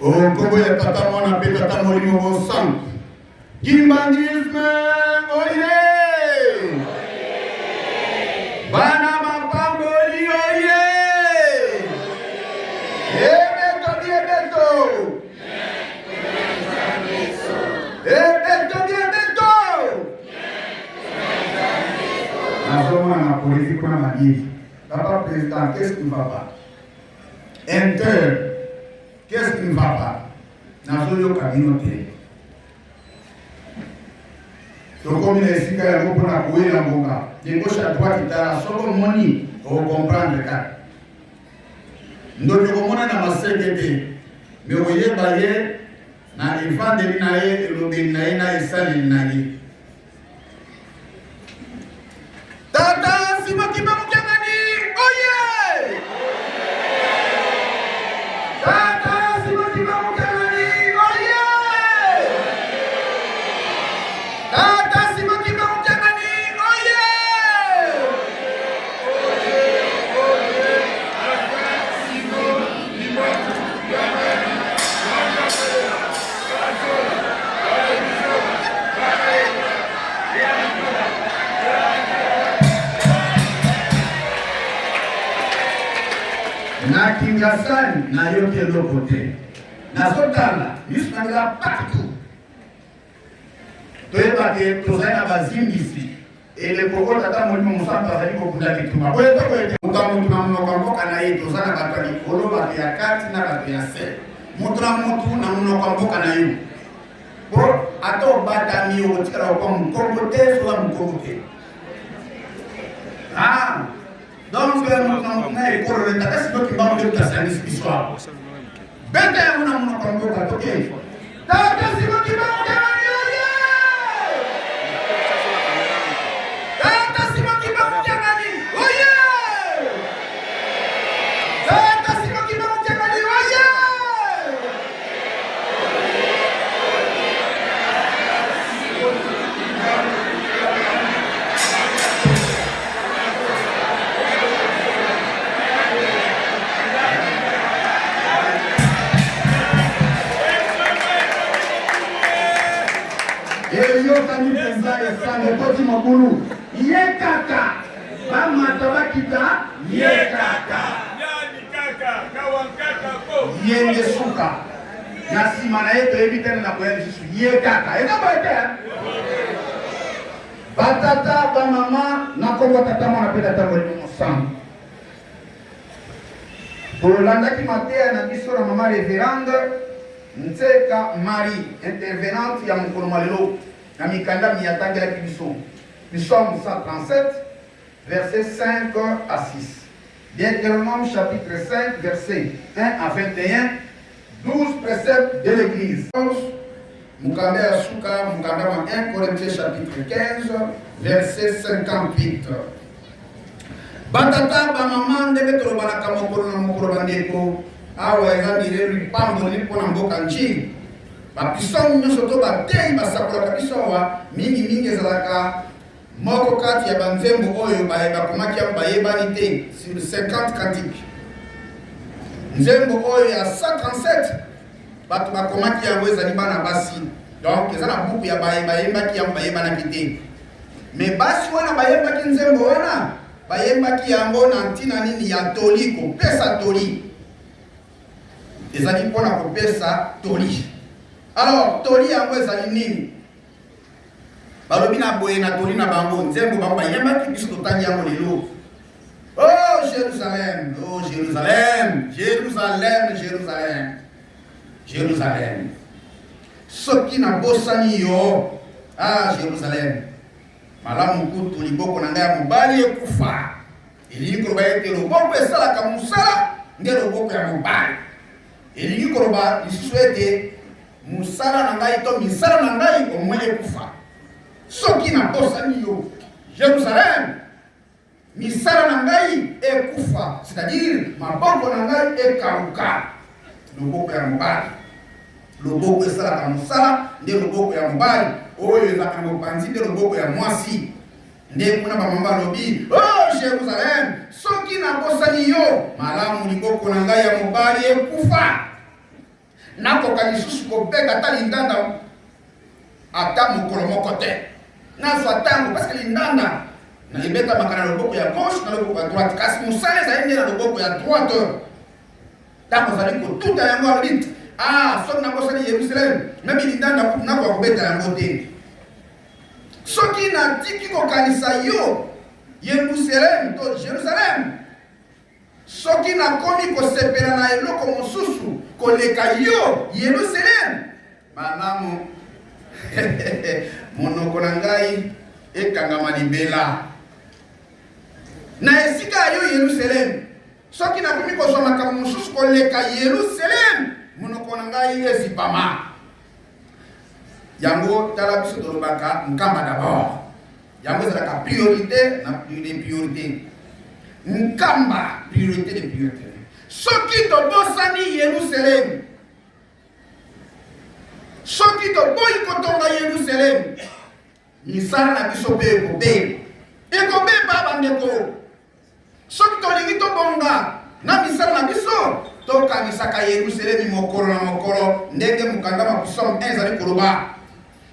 O nkombo ya Tata, Mwana mpe Tata Molimo Mosantu. Kimbangisme oye! Bana mapamboli oye! Ebeto biebeto! Ebeto biebeto! Nazomona na polisi mpona madivi. Papa président, qu'est-ce qui ne va pas? Inter, qu'est-ce qui ne va pas? Nazoyoka bino te. Tokomi na esika yango mpona koyela ngonga. De gauche à droite, tala soko omoni okomprendre kaka. Ndoki okomona na maseke te, me oyeba ye na evandeli na ye, elobeli na ye na esaleli na ye. Tata Simon Kimbangu Kiangani oye! Tata Simon Kimbangu Kiangani oye! Tata Simon Kimbangu Kiangani oye! Na Kingasani nayoki eloko te, nazotala miso na nga partout. Toyeba ke tozali na bazimbisi eleko oyo Tata Molimo Mosantu azali kobunda bitumba boye to boye te. Moto ya moto na monoko ya mboka na ye, toza na bato ya likolo, bato ya kati na bato ya se. Moto na moto na monoko ya mboka na yo. Po ata obatami okotikala kokoma mokongo te soki oza mokongo te. Ah, donc moto na moto na ekolo na tata sikoyo kimbangu nde moto asangisi biso awa. Beta yango na monoko ya mboka toke. Tata sikoyo kimbangu Tata Simon Kimbangu Kiangani oye! Tata Simon Kimbangu Kiangani oye! Eyokani mpenza esango ekoti mobulu ye kaka bamata bakita ye kaka ye nde suka na nsima na ye toyebi te na koya lisusu ye kaka eza boye te batata bamama na nkombo tata mwana mpe tata molimo mosantu tolandaki mateya na biso na mama reverende Nseka Marie intervenante ya mokolo mwa lelo na mikanda miye atangelaki biso Psaume 137 verset 5 à 6 Deutéronome chapitre 5 verset 1 à 21 12 préceptes de l'Église mokanda ya suka mokanda mwa 1 Corinthiens chapitre 15 verset 58 Batata, bamama, ndenge tolobanaka mokolo na mokolo, bandeko, awa eza milelu lipamboli mpo na mboka Njili. Bapisomu nyonso to bateyi basakolaka biso awa, mingimingi ezalaka moko kati ya banzembo oyo baye bakomaki yango bayebani te, sur 50 cantiques. Nzembo oyo ya 137 bato bakomaki yango ezali bana basi, donc eza na buku ya baye bayembaki yango bayebanaki te. Mais basi wana bayembaki nzembo wana, bayembaki yango na ntina nini ya toli, kopesa toli. Ezali mpo na kopesa toli. Alors, toli yango ezali nini? Balobi na boye na toli na bango, nzembo bango bayembaki, biso totangi yango lelo. Oh Jérusalem, oh Jérusalem, Jérusalem, Jérusalem, Jérusalem. Soki nabosani yo, ah Jerusalem, malamu kutu liboko na ngai ya mobali ekufa. Elingi koloba ete loboko esalaka mosala nde loboko ya mobali. Elingi koloba lisusu ete mosala na ngai to misala na ngai omwe ekufa. Soki nabosani yo, Jerusalem, Misala na ngai ekufa, c'est-à-dire maboko na ngai ekauka. Loboko ya mobali, loboko esalaka mosala nde loboko ya mobali, oyo ezalaka na mopanzi nde loboko ya mwasi. Nde kuna bamama balobi, oh Jerusalem, soki nabosani yo, malamu liboko na ngai ya mobali ekufa. Nakoka lisusu kobeta ata lindanda ata mokolo moko te. Nazwa ntango parce que lindanda ebetamaka na loboko ya gauche na loboko ya droite, kasi mosala ezali nde na loboko ya droite. Ntango ozali kotuta yango, alobi ah, soki nabosani Yerusaleme, meme lindanda kutu nakoka kobeta yango te. Soki natiki kokanisa yo Yerusaleme to Jerusalem, soki nakomi kosepela na eloko mosusu koleka yo Yerusaleme, malamu monoko na ngai ekangama libela na esika ya yo Yerusaleme. Soki nakomi kozwa makambo mosusu koleka Yerusaleme, monoko na ngai ezipama. Yango tala biso tolobaka Nkamba d'abord. Yango ezalaka priorité na des priorités. Nkamba priorité des priorités. Soki tobosani Yerusaleme, soki toboyi kotonga Yerusaleme, misala na biso mpe ekobeba, ekobeba bandeko. Soki tolingi tobonga na misala na biso, tokanisaka Yerusalemi mokolo na mokolo, ndenge mokanda wa Psaume 1 ezali koloba.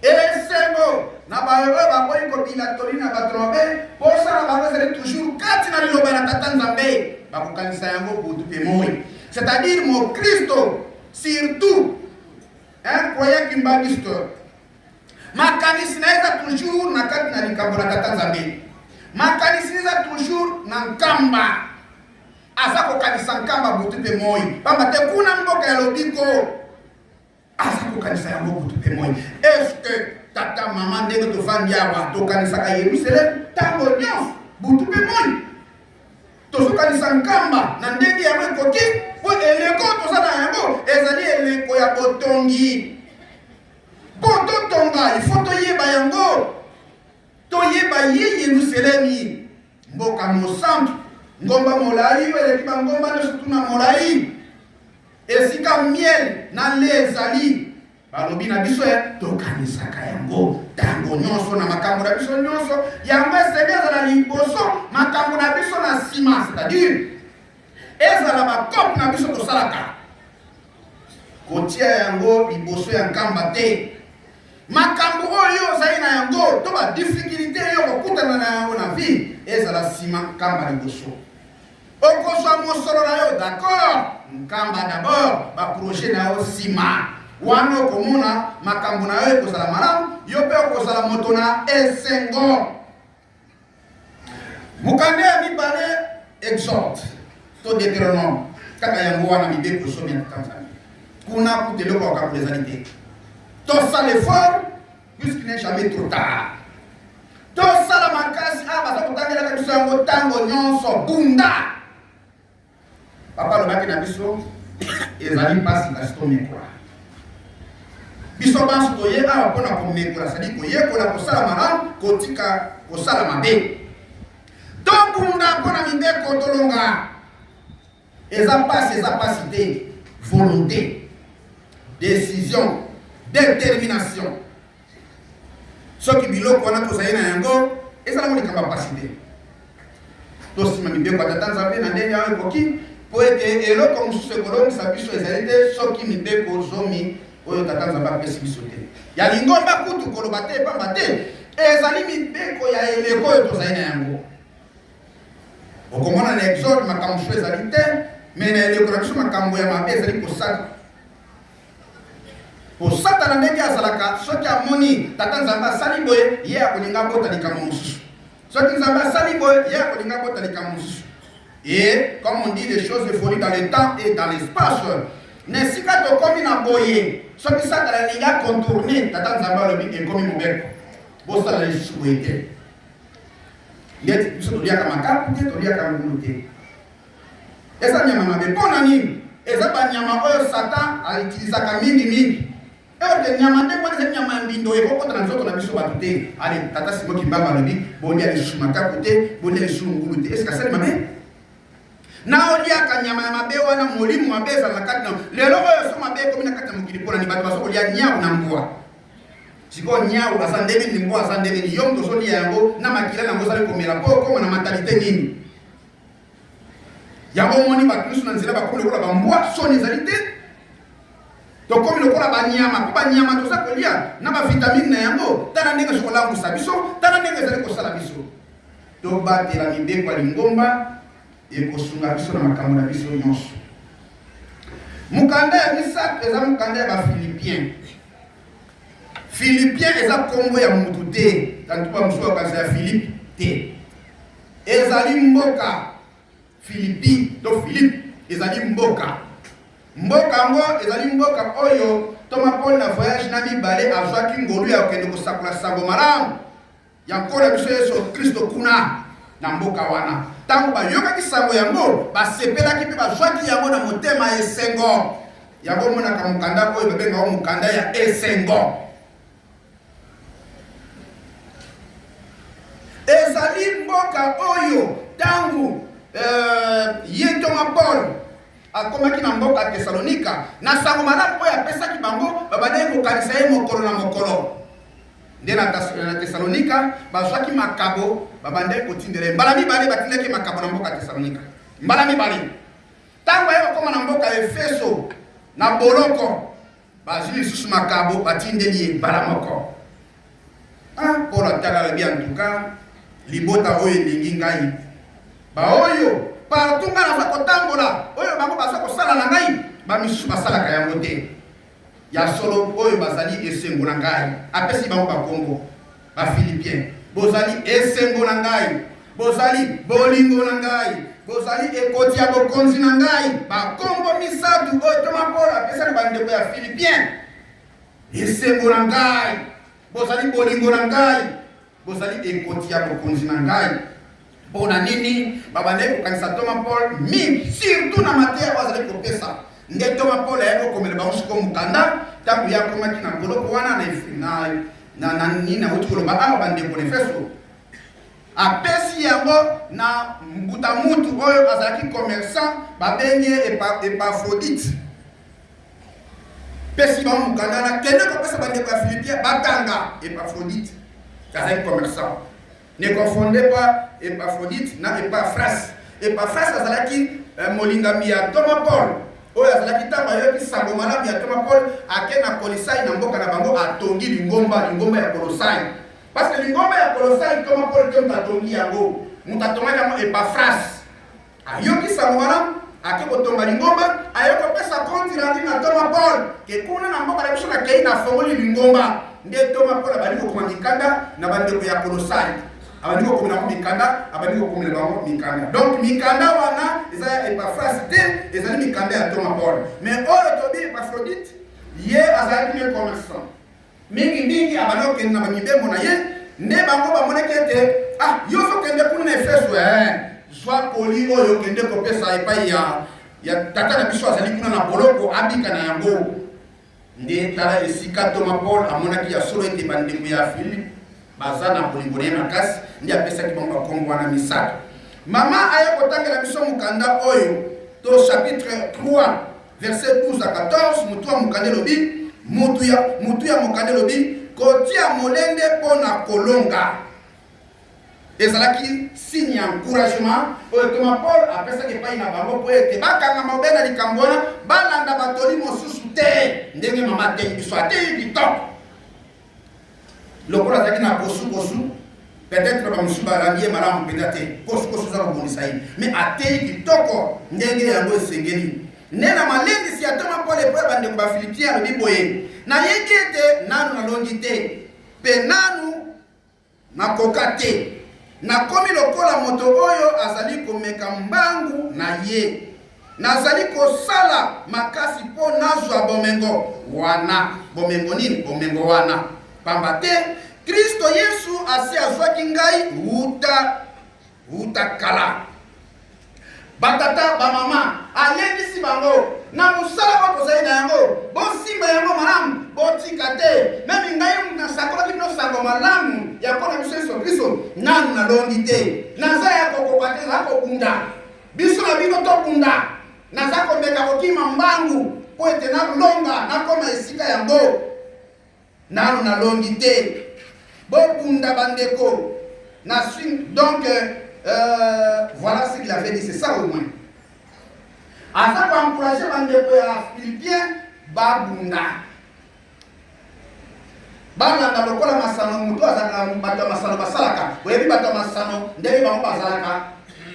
Esengo na baye oyo baboyi kobila toli na bato mabe, posa na bango ezali toujours kati na liloba na Tata Nzambe, bakokanisa yango butu mpe moi. C'est-à-dire mokristo, surtout un croyant kimbanguiste, Makanisi na ye eza toujours na kati na likambo na Tata Nzambe. Makanisi na eza toujours na Nkamba. Aza kokanisa Nkamba butu mpe moi, pamba te kuna mboka ya lobiko. Aza kokanisa yango butu mpe moi. Est-ce que tata mama ndenge tovandi awa tokanisaka Yerusalem ntango nyonso butu mpe moi? Tozokanisa Nkamba na ndenge yango ekoki, mpo eleko toza na yango ezali eleko ya botongi. Mpo totonga, il faut toyeba yango, toyeba ye Yelusalemi, mboka mosantu, ngomba molai oyo eleki bangomba nyonso tuna molai, esika miel na le ezali. Balobi na biso eh, tokanisaka yango ntango nyonso na makambo na biso nyonso. Yango esengeli ezala liboso, makambo na biso na nsima, c'est-à-dire ezala bakope na biso tosalaka Kotia yango liboso ya Nkamba te. Makambo oyo ozali na yango to ba difficultes oyo okokutana na yango na vie ezala nsima, Nkamba liboso. Okozwa mosolo na yo d'accord, Nkamba d'abord, ba projets na yo nsima. Wana okomona makambo na yo ekozala malamu, yo mpe okozala moto na esengo. Mokanda ya mibale Exode to Deuteronome, kaka yango wana mibeko zomi ya Tata Nzambe. Kuna kutu eloko ya kokabola ezali te. Tosala effort puisqu'il n'est jamais trop tard. Tosala makasi awa baza kotangelaka biso yango ntango nyonso. Bunda! Papa alobaki na biso ezali mpasi kasi tomekola. Biso banso toye awa mpo na komekola, sadi koyekola kosala malamu, kotika kosala mabe. Tobunda mpo na mibeko tolonga. Eza mpasi, eza mpasi te. Volonté, décision, détermination. Soki biloko wana tozali na yango, ezala ngo likambo ya mpasi te. Tosima mibeko ya Tata Nzambe na ndenge yango ekoki, mpo ete eloko mosusu ekolongisa biso ezali te soki mibeko zomi oyo Tata Nzambe apesi biso te. Ya lingomba kutu koloba te, pamba te ezali mibeko ya eleko oyo tozali na yango. Okomona na Exode makambo mosusu ezali te, me na eleko na biso makambo ya mabe ezali kosala. Po Satana ndenge azalaka, soki amoni Tata Nzambe asali boye, ye akolinga abota likambo mosusu. Soki Nzambe asali boye, ye akolinga abota likambo mosusu. Et comme on dit, les choses évoluent dans le temps et dans l'espace. Na esika tokomi na boye, soki Satana alingi acontourne, Tata Nzambe alobi ekomi mobeko. Bosala lisusu boye te. Ndeti biso toliaka makaku te, toliaka ngulu te. Eza nyama mabe. Mpo na nini? Eza banyama oyo Satan autilisaka mingi mingi. Oyo nyama ndenge wana ezali nyama ya mbindo, ekokota na nzoto na biso bato te. Ale tata Simon Kimbangu alobi bolia lisusu makaku te, bolia lisusu ngulu te. Eske asali mabe? Na oliaka nyama ya mabe wana, molimo mabe ezala na kati na lelo oyo so mabe ekomi na kati ya mokili. Mpo na nini bato bazo kolia nyau na mbwa? Sikoyo nyau aza ndenge nini, mbwa aza ndenge nini? Yo moto ozolia yango na makila na yango ozali komela mpo okoma na mentalite nini? Yango omoni bato nyonso na nzela bakomi lokola bambwa, soni ezali te. Tokomi lokola banyama, mpo banyama toza kolia na bavitamine na yango. Tala ndenge ezali kolangusa biso, tala ndenge ezali kosala biso. Tobatela mibeko ya lingomba, ekosunga biso na makambo na biso nyonso. Mokanda ya misato eza mokanda ya Bafilipien. Philipien eza nkombo ya mutu te, tantu ba mosusu bakanisa ya Philippe te. Ezali mboka Philippi to Philippe ezali mboka. Mboka yango ezali mboka oyo Ntoma Paul na voyage na mibale azwaki ngolu ya kokende kosakola sango malamu ya Nkolo na biso Yesu Kristo kuna na mboka wana. Ntango bayokaki sango yango, basepelaki mpe bazwaki yango na motema ya esengo. Yango omonaka mokanda oyo babengaka mokanda ya esengo. Ezali mboka oyo ntango ye ntoma Paul akomaki na mboka ya Tesalonika na sango malamu oyo apesaki bango, babandaki kokanisa ye mokolo na mokolo. Nde na Tesalonika bazwaki makabo, babandaki kotindela ye mbala mibale. Batindaki makabo na mboka ya Tesalonika mbala mibale. Ntango aye kokoma na mboka ya Efeso na boloko, bazwi lisusu makabo, batindeli ye mbala moko. Ah, Paul atala, alobi antuka libota oyo elingi ngai, baoyo partout ngai naza kotambola, oyo bango baza kosala na ngai, bamisusu basalaka yango te. Ya solo, oyo bazali esengo na ngai. Apesi bango bakombo, Bafilipien, bozali esengo na ngai, bozali bolingo na ngai, bozali ekoti ya bokonzi na ngai. Bakombo misato oyo ntoma Paul apesa na bandeko ya Filipien: esengo na ngai, bozali bolingo na ngai, bozali ekoti ya bokonzi na ngai. Mpo na nini babandaki kokanisa ntoma Paul mingi, surtout na mateya oyo azali kopesa? Nde ntoma Paul ayaki kokomela bango sikoyo mokanda ntango ye akomaki na boloko wana na nini nauti koloba awa, bandeko na Efeso. Apesi yango na mbuta mutu oyo azalaki commerçant, babengi ye Epafrodite. Pesi bango mokanda na kende kopesa bandeko ya Filipien batanga. Epafrodite azalaki commerçant. Ne confondez pas Epaphrodite na Epaphras. Epaphras azalaki molingami ya ntoma Paul, oyo azalaki ntango ayoki sango malamu ya ntoma Paul, ake na Kolosai, na mboka na bango, atongi lingomba, lingomba ya Kolosai. Parce que lingomba ya Kolosai, ntoma Paul te moto atongi yango, moto atongaki yango Epaphras. Ayoki sango malamu, ake kotonga lingomba, aye kopesa compte rendu na ntoma Paul ke kuna na mboka na biso nakei nafongoli lingomba. Nde ntoma Paul abandi kokoma mikanda na bandeko ya Kolosai, abandi kokomela bango mikanda, abandi kokomela bango mikanda. Donc mikanda wana eza ya Epaphras te, ezali mikanda ya ntoma Paul. Mais oyo tobi Epaphrodite, ye azalaki ne commerçant. Mingi mingi abanda kokende na bamibembo na ye, nde bango bamonaki ete ah, yo ozokende kuna na Efeso, eh, zwa koli oyo okende kopesa epai ya tata na biso azali kuna na boloko, abika na yango. Nde tala esika ntoma Paul amonaki ya solo ete bandeko ya Filipe baza na bolingo na ye makasi, nde apesaki bango bakombo wana misato. Mama aye kotangela biso mokanda oyo to chapitre 3 verset 12 à 14. Motu ya mokanda elobi, mutu ya mokanda elobi kotia molende mpo na kolonga. Ezalaki signe ya encouragement oyo ntoma Paul apesaki epai na bango mpo ete bakangama obe na likambo wana, balanda batoli mosusu te. Ndenge mama ateyi biso, ateyi kitoko. Lokola azalaki na kosukosu, peut-être bamosusu balandi ye malamu mpenza te. Kosukosu eza kobongisa ye, mais ateyi kitoko ndenge yango esengeli. Nde na malendisi ya ntoma Paul epai ya bandeko Bafilipien, alobi boye: nayebi ete nanu nalongi te, mpe nanu nakoka te. Nakomi lokola moto oyo azali komeka mbangu na ye. Nazali kosala makasi mpo nazwa bomengo wana. Bomengo nini? Bomengo wana. Pamba te Kristo Yesu asi azwaki ngai wuta kala. Batata, bamama, alendisi bango na mosala oyo tozali na yango, bosimba yango malamu, botika te. Meme ngai nasakolaki bino sango malamu ya Nkolo na biso Yesu Kristo, nanu nalongi te, naza ya kokoka te, naza kobunda. Biso na bino tobunda. Naza komeka kokima mbangu mpo ete nalonga, nakoma esika yango. Nanu nalongi te. Bobunda bandeko. Na donc voilà ce qu'il avait dit, c'est ça au moins. Aza koencourage bandeko ya Philippien. Babunda. Balanda lokola masano moto azalaka na bato ya masano basalaka. Oyebi bato ya masano ndenge bango bazalaka.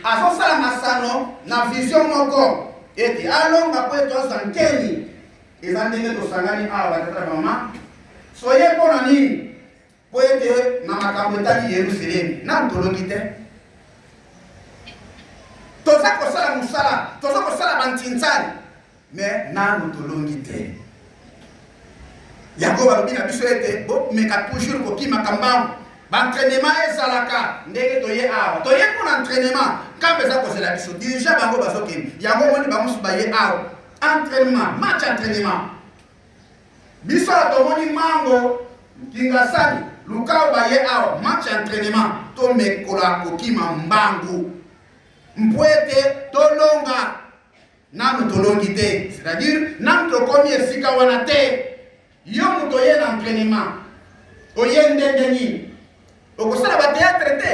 Azosala masano na vision moko ete alonga mpo ete azwa nkeni. Eza ndenge tosangani awa batata na mama. Soye mpo na nini? Mpo ete na makambo etali Yerusalemi, nanu tolongi te. Toza kosala mosala, toza kosala bantintsani, me nanu tolongi te. Yango balobi na biso ete bomeka toujours kokimaka mbangu. Baentraînement ezalaka ndenge toye awa, toye mpo na entraînement, kambe eza kozela biso dirigent bango bazokende. Yango omoni bamosusu baye awa, entraînement, match entraînement. Biso awa tomoni mango Kingasani Lukau baye awa match ya entraînement tomekola kokima mbangu mpo ete tolonga. Nanu tolongi te, c'est-à-dire nanu tokomi esika wana te. Yo moto oye na entraînement oye ndenge nini? Okosala ba théâtre te.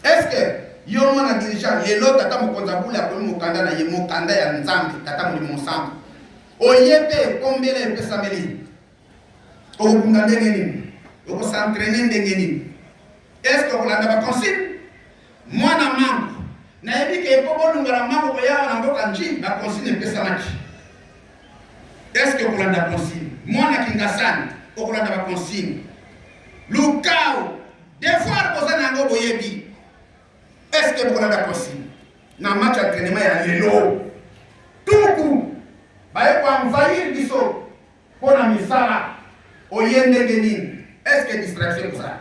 Est-ce que yo mwana dirigeant lelo tata mokonzi abula akomi mokanda na ye mokanda ya Nzambe tata molimo mosantu oye mpe kombela epesameli okobunda ndenge nini okosentraine ndenge nini est-ce que okolanda baconsigne mwana mango nayebi ke mpo bolunga na mango koyawa na mboka nji baconsigne epesamaki est-ce que okolanda consigne mwana kingasani okolanda baconsigne Lukau devoir boza na yango boyebi. Est-ce que bokolanda consigne na match entraînement ya lelo? Tuku baye ko envahir biso mpo na misala oye ndenge nini? Est-ce que distraction ekozala?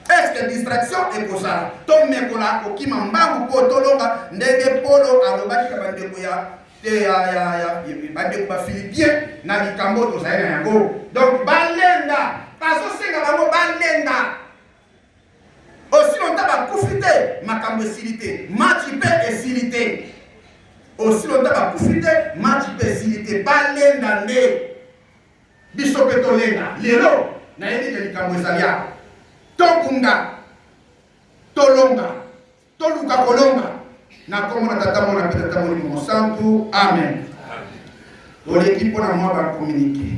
Est-ce que distraction ekozala? Tomekola kokima mbangu mpo tolonga ndenge Polo alobaki na bandeko ya te ya ya ya bandeko ba Philippien na likambo tozali na yango. Donc balenda, bazosenga bango balenda aussi longtemps bakufi te, makambo esili te, match mpe esili te. Aussi longtemps bakufi te, match mpe esili te, balenda nde. Biso mpe tolenga lelo, nayebi ke likambo ezali awa, tobunda, tolonga. Toluka kolonga na nkombo na Tata, Mwana mpe Tata Molimo Mosantu. Amen. Toleki mpo na mwa bakominike.